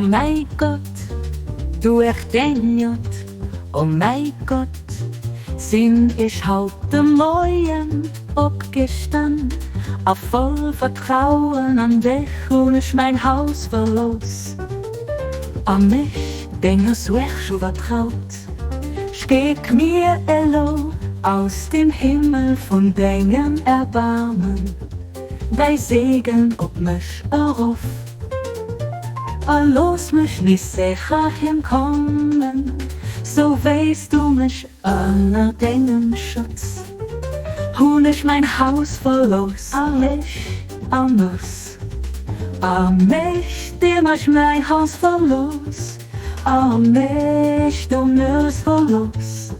mäi Gott, du Erdenjott, o mäi Gott, sinn ech haut de Moien opgestan, a voll Vertrauen an dech hunn ech mäin Haus verlooss a mech denger Suerg uvertraut. Schéck mir elo aus dem Himmel vun dengem Erbaarmen däi Segen op mech erof a looss mech nees sécher heem kommen, sou wéi s du mech ënner dengem Schutz hunn ech mäin Haus verlooss a mech an a mech, deem ech mäin Haus verlooss a mech, du mech verlooss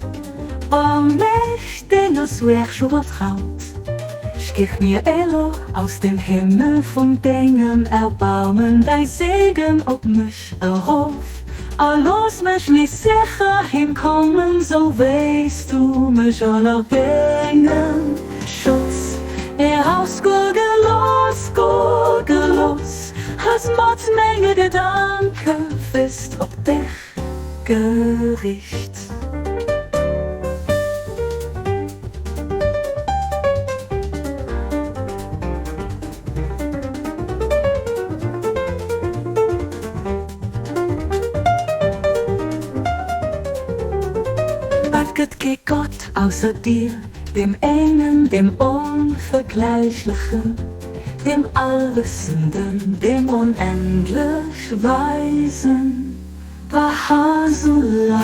a mech, denger Suerg uvertraut. Schéck mir elo aus dem Himmel vun dengem Erbarmen däi Segen op mech erof a looss mech nees sécher heem kommen, sou wéi s du mech ënner dengem Schutz erausgoe gelooss, goe gelooss hues, mat menge Gedanke fest op dech gericht. Et gëtt kee Gott ausser dir, deem engen, deem Onvergläichlechen, deem Allwëssenden, deem onendlech Weisen. Bahasula.